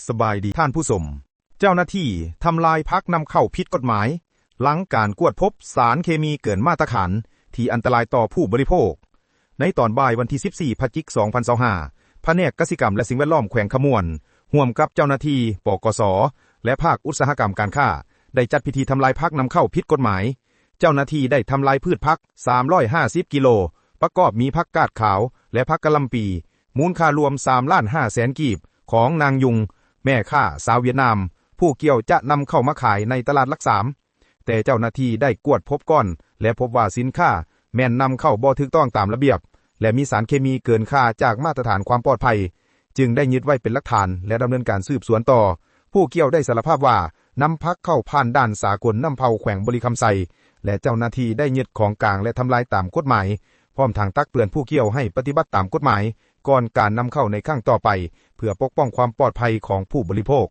ສະບາຍດີທ່ານຜູ້ຊົມ. ເຈົ້າໜ້າທີ່ທຳລາຍຜັກນຳເຂົ້າຜິດກົດໝາຍ ຫຼັງການກວດພົບສານເຄມີເກີນມາດຕະຖານ ທີ່ອັນຕະລາຍຕໍ່ຜູ້ບໍລິໂພກ. ໃນຕອນບ່າຍວັນທີສິບສີ່ ພະຈິກ ສອງພັນຊາວຫ້າ ພະແນກກະສິກຳ ແລະ ສິ່ງແວດລ້ອມແຂວງຄຳມ່ວນ ຮ່ວມກັບເຈົ້າໜ້າທີ່ ປກສ ແລະ ພາກອຸດສາຫະກຳການຄ້າ ໄດ້ຈັດພິທີທຳລາຍຜັກນຳເຂົ້າຜິດກົດໝາຍ. ເຈົ້າໜ້າທີ່ໄດ້ທຳລາຍພືດຜັກ ສາມຮ້ອຍຫ້າສິບກິໂລ ປະກອບມີຜັກກາດຂາວ ແລະ ຜັກກະຫຼ່ຳປີ ມູນຄ່າລວມ ສາມລ້ານຫ້າແສນກີບ ຂອງນາງຍຸງ ແມ່ຄ້າຊາວຫວຽດນາມ ຜູ້ກ່ຽວຈະນຳເຂົ້າມາຂາຍໃນຕະຫຼາດຫຼັກສາມ. ແຕ່ເຈົ້າໜ້າທີ່ໄດ້ກວດພົບກ່ອນ ແລະ ພົບວ່າສິນຄ້າແມ່ນນຳເຂົ້າບໍ່ຖືກຕ້ອງຕາມລະບຽບ ແລະ ມີສານເຄມີເກີນຄ່າຈາກມາດຕະຖານຄວາມປອດໄພ ຈຶ່ງໄດ້ຍຶດໄວ້ເປັນຫຼັກຖານ ແລະ ດຳເນີນການສືບສວນຕໍ່. ຜູ້ກ່ຽວໄດ້ສາລະພາບວ່າ ນຳຜັກເຂົ້າຜ່ານດ່ານສາກົນນ້ຳເພົາແຂວງບໍລິຄຳໄຊ ແລະ ເຈົ້າໜ້າທີ່ໄດ້ຍຶດຂອງກາງ ແລະ ທຳລາຍຕາມກົດໝາຍ, ພ້ອມທັງຕັກເຕືອນຜູ້ກ່ຽວໃຫ້ປະຕິບັດຕາມກົດໝາຍ ກ່ອນການນຳເຂົ້າໃນຄັ້ງຕໍ່ໄປ ເພື່ອປົກປ້ອງຄວາມປອດໄພຂອງຜູ້ບໍລິໂພກ.